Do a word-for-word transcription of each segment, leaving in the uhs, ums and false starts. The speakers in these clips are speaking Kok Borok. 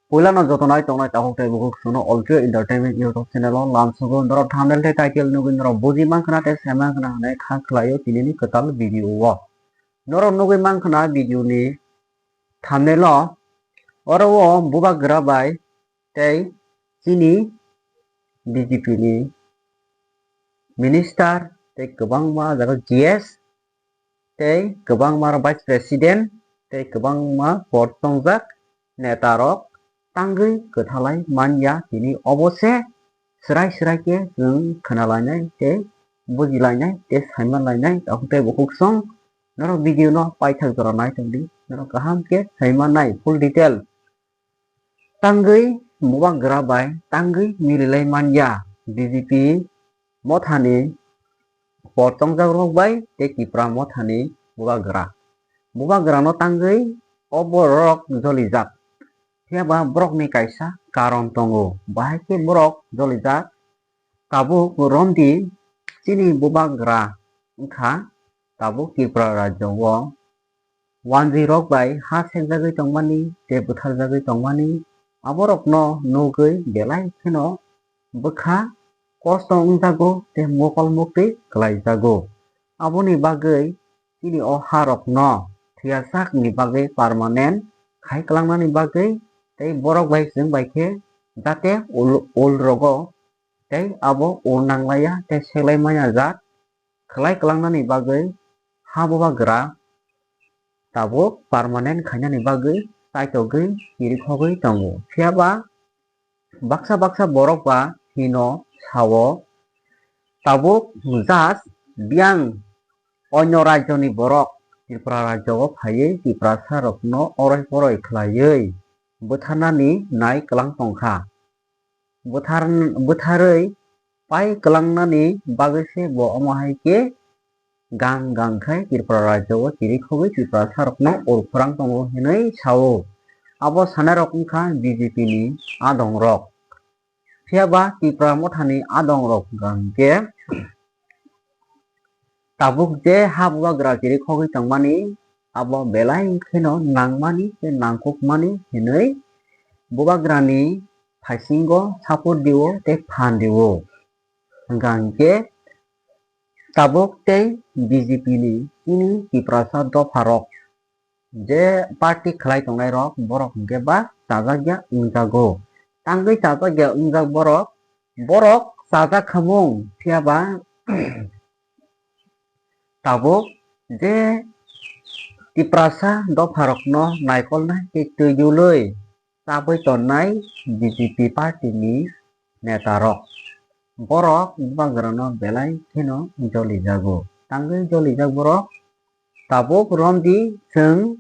Puilano joto nai tongnai takhuk tei bukhuk chwngno All Trio Entertainment YouTube channel o lamsogo norok thumbnail tei title nugwi norok buji mankha na tei sai mankha na hinwi kha khlaio tinini kwtal video o. Norok nugwi mankha na video ni thumbnail o, oro o bubagra bai tei chini B J P ni minister tei kwbangma jaga G S tei kwbangma rok vice president tei kwbangma port tongjak neta rok tangwi kwthalai manya, tini obo se swrai swrai khe chwng khwnalainai tei bujilainai tei saimanlainai takhuk tei bukhuk song. Norok video no paithak jora nai tongdi, norok kaham khe saimannai full detail. Tangwi bubagra bai tangwi mililai manya B J P mothani port tongjak rok bai tei Tipra mothani bubagra. Bubagra no tangwi o borok jolijak. Phiya ba borok ni kaisa karon tongo. Bahai khe borok jolijak. Tabuk romdi chini bubagra wngkha tabuk Tripura rajyo o wanjwi rok bai ha sekjagwi tongmani tei bwtharjagwi tongmani, aborokno nugwi belai kheno bwkha kosto wngjago tei mokol muktwi kwlaijago. Aboni bagwi chini o ha rokno thwiyasakni bagwi permanent khai kwlangnani bagwi tei borok bai chwng bai khe jate ul, ul rogo tei abo ul nanglaiya tei seklai manya jat khwlai kwlangnani bagwi ha bubagra tabuk permanent khainani bagwi chaitogwi kirikhogwi tongo. Phiya ba baksa baksa borok ba hino sao, tabuk just biyang onyo rajyoni borok Tripura rajyo o phaiwi Tiprasa rokno oroi poroi khlaiwi bwtharnani nai kwlang tongkha. Bwthar-, bwtharwi pai kwlangnani bagwi se bo omo hai khe gang gang khai Tripura rajyo o kirikhogwi Tiprasa rokno ur khorang tongo hinwi sao. Abo sanai rok wngkha B J P ni adong rok. Phiya ba Tipra mothani adong rok hwnkha hwnkhe tabuk je ha bubagra kirikhogwi tongmani abo belai kheno nangmani tei nangkukmani hinwi bubagrani phaisingo support dio tei phan dio. Hwnkha hwnkhe tabuk tei B J P ni chini Tiprasa dopha rok je party khlai tongnai rok borok hwnkhe ba chajak ya wngjago. Tangwi chajak ya wngjak borok, borok chajak khamung phiya ba tabuk je Tiprasa dopha rokno naikolnai tei twiwlwi chabwi tongnai B J P party ni neta rok. Borok bubagrano belai kheno jolijago. Tangwi jolijak borok tabuk romdi chwng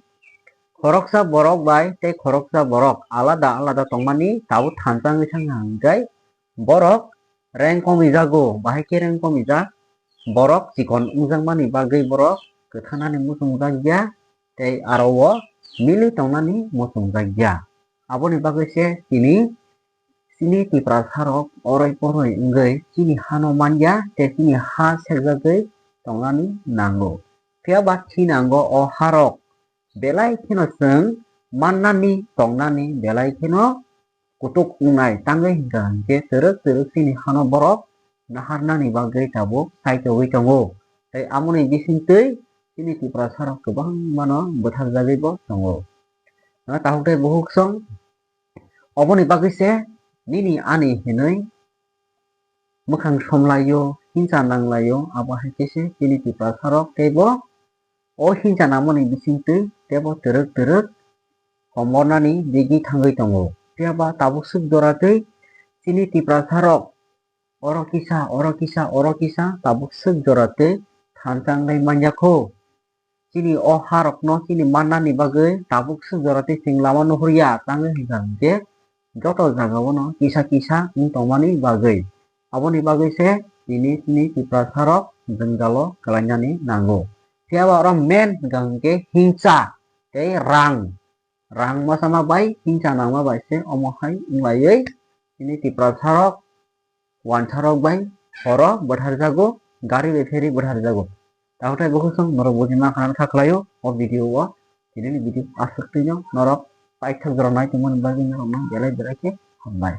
khoroksa borok bai tei khoroksa borok alada alada tongmani tabuk thansa wngwi thangkha hwnkhe borok rank komijago, bahai khe rank komijak. Borok chikon wngjakmani bagwi borok kwthanani muchungjak ya tei aro o mili tongnani muchungjak ya. Aboni bagwi se tini chini Tiprasa rok oroi poroi wngwi chini hano manya tei chini ha sekjagwi tongnani nango. Phiya ba chini nango o ha rok belai kheno chwng mannani tongnani belai kheno kutuk wngnai, tangwi hwnkha hwnkhe twrwk twrwk chini hano borok naharnani bagwi tabuk saitogwi tongo. Tei amoni bisingtwi chini Tiprasa rok kwbangmano bwtharjagwi bo tongo. Takhuk tei bukhuk song oboni bagwi se nini ani hinwi mwkhang somlaio, hinsa nanglaio, abo hai khe se chini Tiprasa rok tei bo o hinsa nangmani bisingtwi tei bo twrwk twrwk komornani digi thangwi tongo. Phiya ba tabuk swk jora tei chini Tiprasa rok oro kisa, oro kisa, oro kisa tabuk swk jora tei thansa wnglai manya kho. Chini o ha rokno chini mannani bagwi tabuk swk jora tei chwng lama nuhur ya, tangwi hwnkha hwnkhe joto jagao no kisa kisa wng tongmani bagwi. Aboni bagwi se tini chini Tiprasa rok jwngjalo kwlainani nango. Phiya ba oro main hwnkha hwnkhe hinsa tei rang, rang masa ma bai hinsa nangma bai se omo hai wnglaiwi chini Tiprasa rok wansa rok bai horo bwtharjago, gari bai pheri bwtharjago. Takhuk tei bukhuk song norok buji mankha hwnwi kha khlaio o video o. Tini ni video aswk twi no norok paithak jora nai tongmani bagwi norokno belai belai khe hambai.